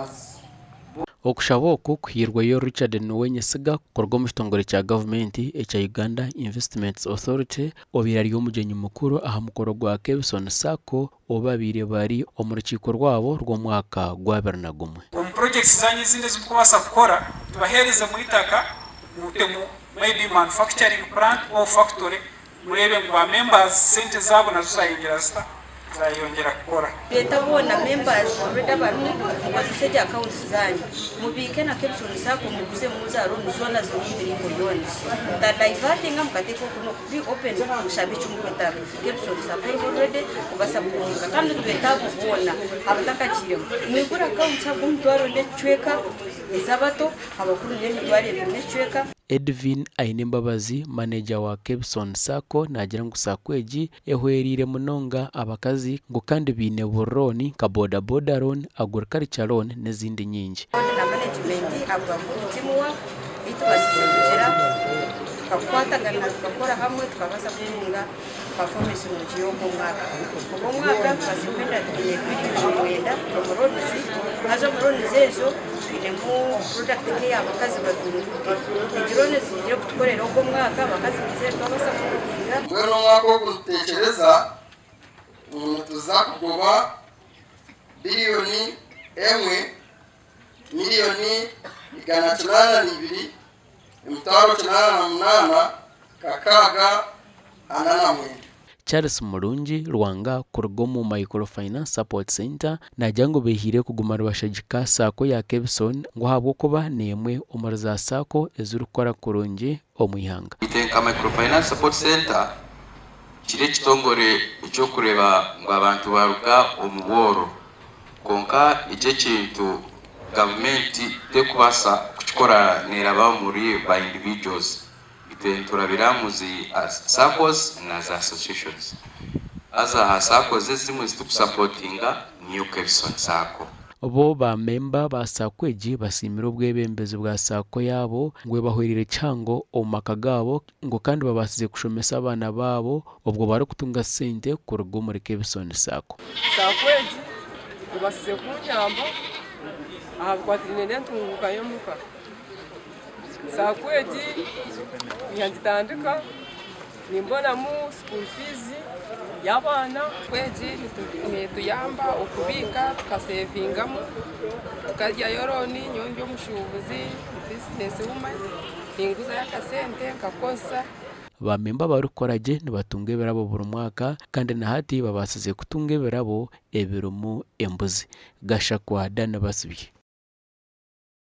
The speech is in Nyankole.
Members bo. Okushaba oku kuhairweyo Richard Nuwenyesiga kuruga omu kitongore kya gavumenti ekya Uganda Investments Authority obaire ari omugyenyi mukuru aha mukoro gwa Kebson Sacco obu babaire bari omu rukiiko rwabo rw'omwaka gw'abiri na gumwe. Omu projects zanyu ezindi ezi murikubaasa kukora, tubaheerezemu eitaka mutemu maybe manufacturing plant or factory Mureebe ngu ba members sente zaabo nazo zayongyera zita? Zayeyongyera kukora. Beeta boona members already abarimu mukozese egyo accounts zanyu mubiike na Kebson sacco muguzemu za loan zoona zirimu emiringo yoona mutadivertinga mukateeka oku noku be open mushabe ekimukwetaaga Kebson sacco eriho already kubasapotinga kandi nitweta abo boona abatakagiiremu mwigure accounts ahabw'omutwaro n'ekicweka ez'abato abakuru n'emitwaro ebiri n'ekicweka. Edvin Ainembabazi, maneja wa Kebson Sacco naagira ngu Sacco egi ehwereire munonga abakazi ngu kandi baine buri looni nka boda boda loan, agriculture loan n'ezindi nyingi. Board na management ahabwa good team work ei tubasize kugira tukakwatagana tukakora hamwe tukabaasa kutunga performance nungi y'ogu omwaka. Ogu omwaka tubaasize kuhenda twine billion mwenda omu loans haza omu loans ezo twinemu product nk'eyabakazi batunguuke. Egi loan ezigire kutukorera ogu omwaka abakazi nibaija kubaasa kutunga. Mbwenu omwaka ogu nitutekyereza ngu nituza kugoba biriyoni emwe, miriyoni 802, 808, 649. Charles Murungi Rwanga kuruga omu Micro Finance Support Centre naagira ngu behiire kuguma nibashagika Sacco ya Kebson ngu ahabw'okuba n'emwe omuri za Sacco ezirikukora kurungi omu ihanga. Itwe nka Micro Finance Support Centre kiri ekitongore eky'okureeba ngu abantu baaruga omu bworo kwonka eki ekintu gavumenti terikubaasa kukikora neeraba omuri ba individuals. Itwe niturabira omu zi SACCOs na za associations. Haza aha SACCOs ezimwe eziturikusapootinga niyo Kebson SACCO. Bo ba memba ba Sacco egi basiimire obwebembezi bwa Sacco yaabo ngu ebahwereire kihango omu maka gaabo ngu kandi babaasize kushomesa abaana baabo obwo barikutunga sente kuruga omuri Kebson Sacco. Sacco egi ebasize kunyamba aha bikwatiraine n'entunguuka y'omuka. Sacco egi ningitandika nimbonamu school fees y'abaana. Sacco egi netuyamba okubiika tukasevingamu tukaryayo looni nyowe ndi omushuubuzi business woman ninguzayo akasente nkakozesa. Ba memba abarikukora gye nibatunga ebirabo buri mwaka kandi na hati babaasize kutunga ebirabo ebirimu embuzi. Gashakwa Dan Basibye.